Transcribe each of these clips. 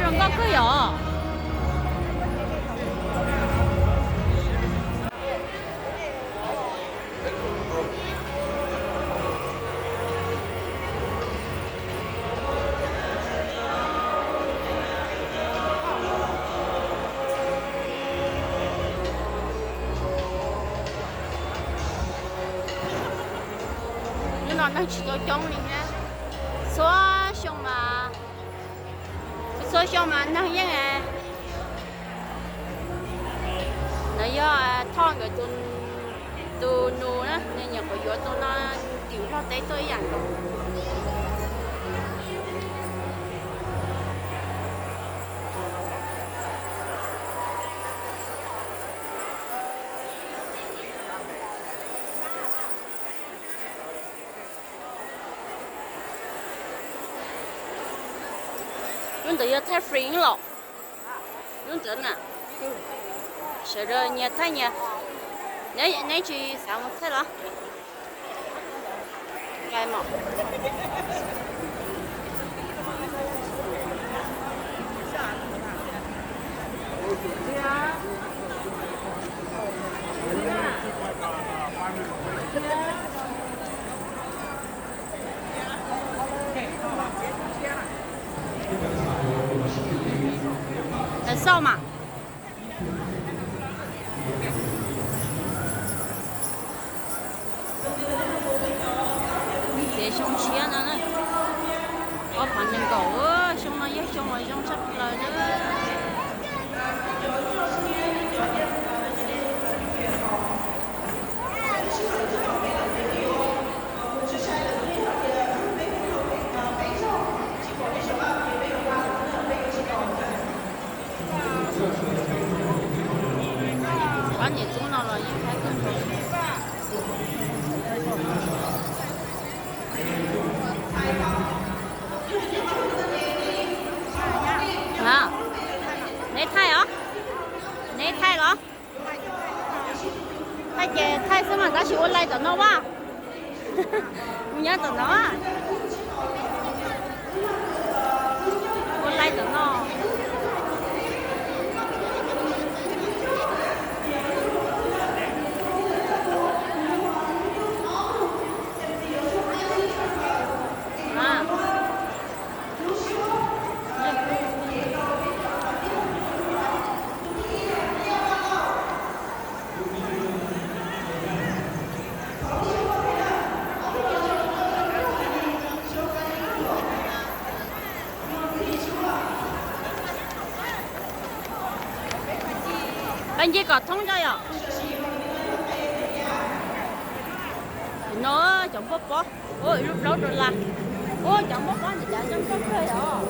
Zoo nkauj kawg yom. Hnub no neeg tsis tau coob li thiab. Txhua xyoo mas, txhua xyoo mas neeg yeej, no yog Thoj nkawd tus nus na, nws nyuam qhuav yuav tus no tim Nplog teb tuaj ib yam nkaus. Lub ntawd yog thaij free los? Lub ntawd na, sawv daws nyias thaij nyias. Neb tsis xav mus thaij los? Xauj mas. Ces xyoo tshiab no, ob phav nees nkaum, xyoo no yog xyoo uas zoo tshaj plaws na. Pab niam tub no los yeej haib kawg nkaus. Neb thaij os? Neb thaij los? Thaij ces thaij xwb mas, tab sis ua live tom no vaj. Mus nyob tom no. Ua live tom no. Pab nce kom thoob tso yom. No cov npoj pob, ua ib lub plaub dollar. Ua cov npoj pob ntawd cas zoo nkauj kawg yom.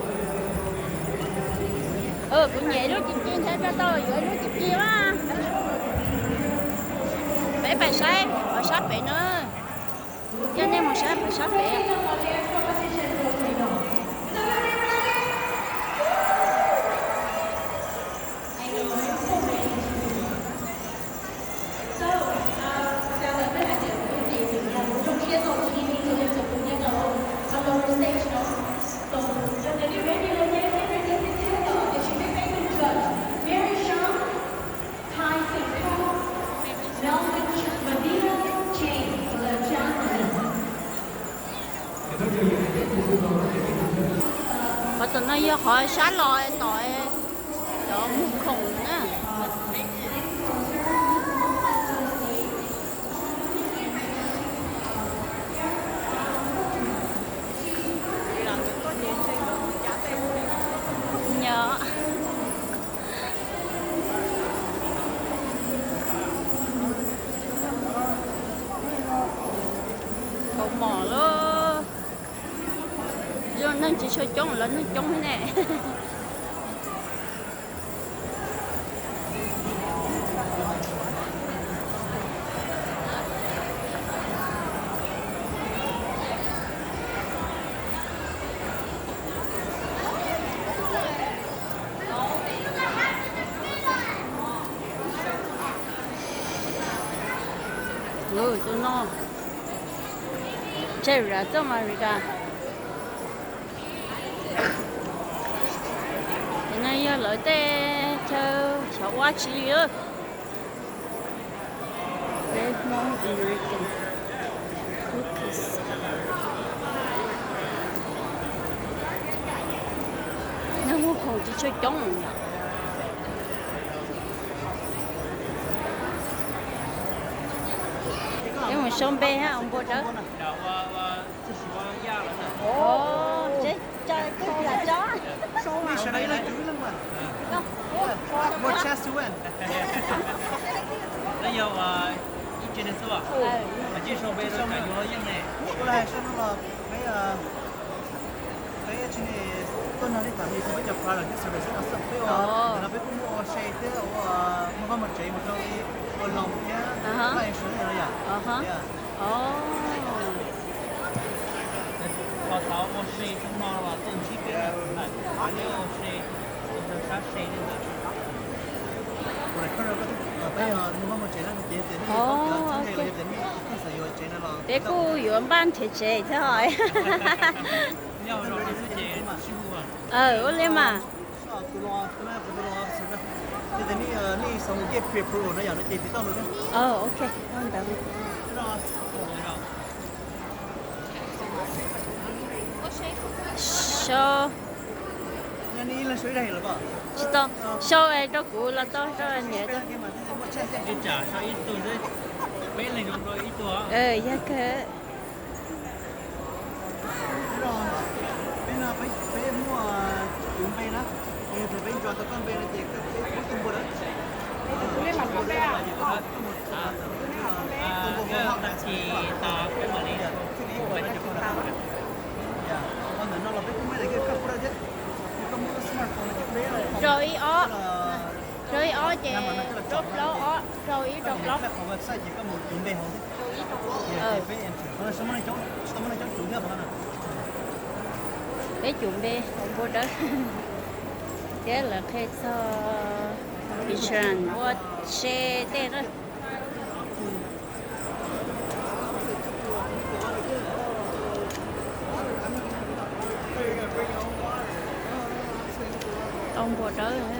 Kuv nyiam ib lub ci ci ntshai peb tau yuav ib lub ci ci mas. Peb pais saib qhov sab pem na. Coj nej mus saib qhov sab pem. Qhov tom no yog qhov sab los tom cov mus khoom na. Nyob kaus mom lawm. Zoo neeg tsis tshua coob los neeg coob thiab ne. Tus no, Cherry tuaj America. No yog lawv tej chaw xyov ua dab tsi li. Peb Hmoob American cookies. Nyob Hmoob Khoom tsis tshua coob yom. Peb mus sau npe hab ua npua dawb. Ov, tsev cai kuj yam tso. Peb tsis tuaj nrog li tham li xwb, peb cov product thiab service no xwb peb ua, ntawm no peb kuj muaj ua se thiab ua, muaj vaj muaj tsev mus rau ib ua loos thiab vaj insurance no yom. Ho thaum ua se tsis hmo los tuaj ntsib peb, ua se ua sab se li ntawd. Peb muaj vaj muaj tsev na, ces tias nej txhob nqe los yog tias nej xav yuav tsev no los peb kuj yuav npaj nrhiav tsev thiab os. Ua li mas. Ok, ntawd. Sau. Tsis tau, sau rau kuv los tau, rau niam tau. Yog kawg. Peb no peb muaj cuv npe na, peb ntso tau koj npe no ces peb pub tus npua lawm. Ntawm no los peb kuj muaj daim kej koj pub lawm thiab, koj muab smartphone no ces peb rau ib ob, rau ib ob ces rau plaub ob, rau ib rau plaub. Website ces koj mus cuv npe hauv thiab. Peb cuv npe hauv npua dawb thiab lawv qhia txog insurance ua se tej na. Tau npua dawb.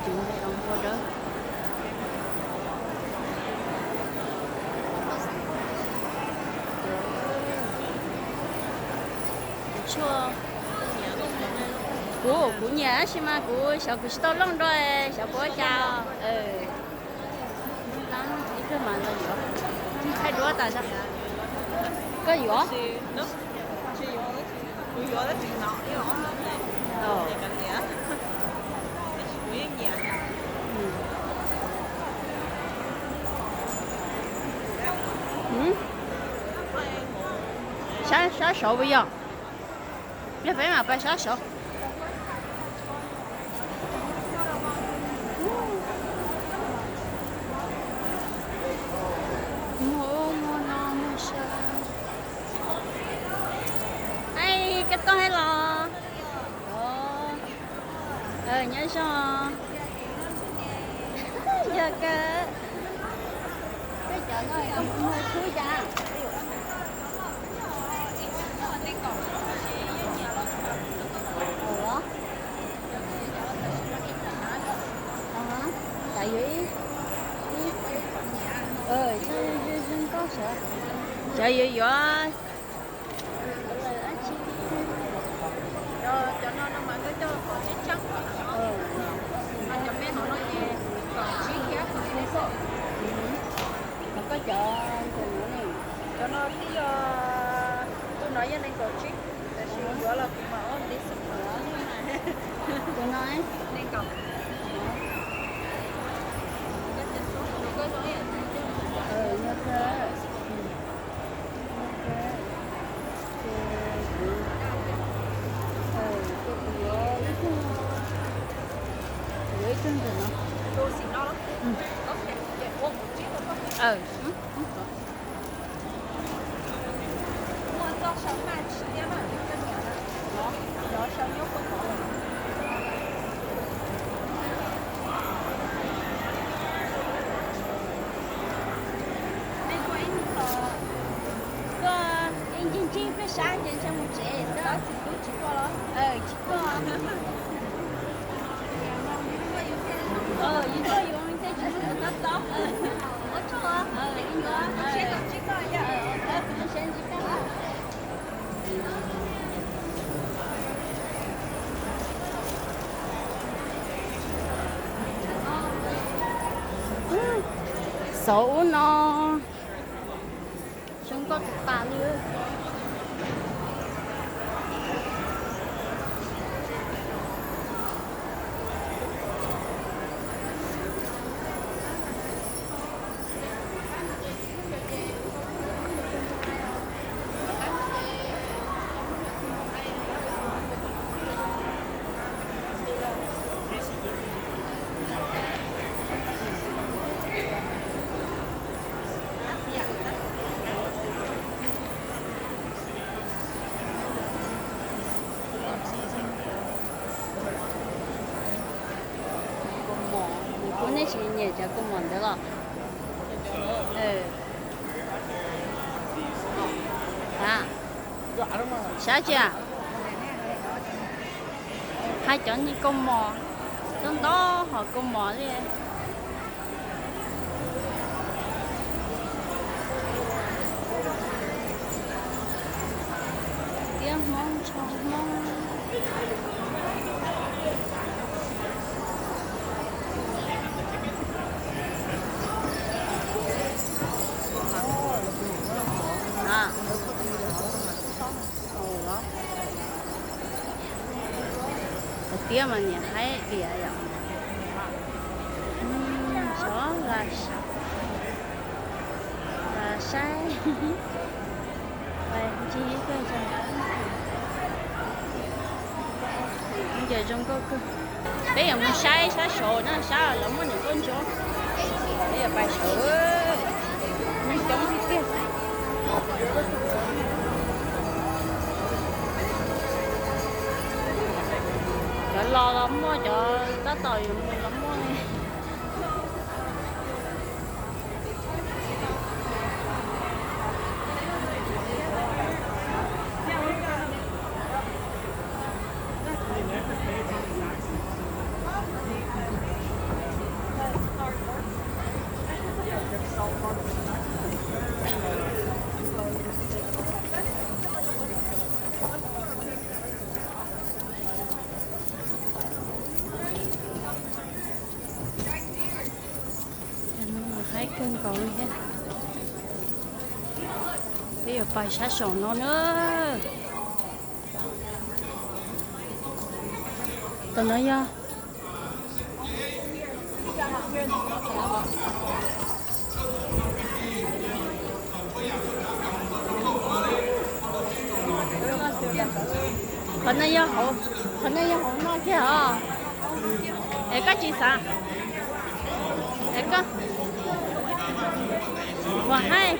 Cuv npe tau npua dawb. Kuv, kuv nyiam tab sis mas kuv xyov kuv tsis tau looj dua, xyov puas ua cas. Ib pliag mas los yuav. Thaij duab tas zog. Koj yuav? Sab, sab saud puas yog? Yog peb mam pais sab saud. Muaj ub muaj no muaj sab. Ai, koj tuaj thiab los? Nyob zoo. Yog kawg. Koj cov no koj muag khub cas? Cov yuav ib, ib, cov yuav yuav. Koj cov, cov no thiab yog, tus no yog nees nkaum tsib, tab sis yuav los kuv mam ua ntiv xwb. Tus no nees nkaum. Yuav ib tug ntawm no. Xauv ub no, zoo nkauj tas tas li. Kaus mom, nws kuj, nej tsis nyiam cov kaus mom ntawd los? A, saib tsis, hais cov niag kaus mom, tau ntau hom kaus mom li. Tiab Hmoob, ntsho Hmoob. Tiab mas niam haib diam yom. Xyov, saib, ntsis, ces zoo nkauj kawg. Peb yuav mus saib sab saud na, sab lawv muaj niam nkauj ntsuab. Peb yuav pais saud, neeg coob tiag tiag. Cov los los muaj, cov tab tom yuav mus los muaj li. Haib kawg nkaus li thiab. Peb yuav pais sab saum no na. Tam no yog, qhov no yog hauv, qhov no yog hauv no kiag os. Es koj tsis xav, es koj, ua haib,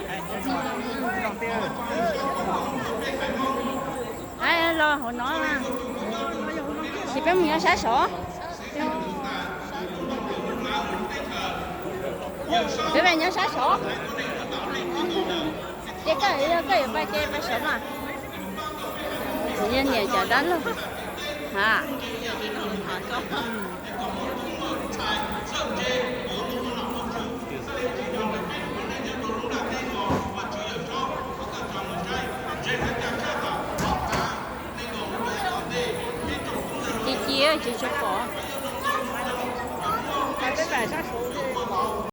haib los hauv no, ces peb mus nyob sab saud. Peb mus nyob sab saud. Ces koj yog koj yuav pais ces pais saud mas. Tsis yog niam cov dab laug. Ha. Ci ci tsis tshua pom. Peb pais sab saud,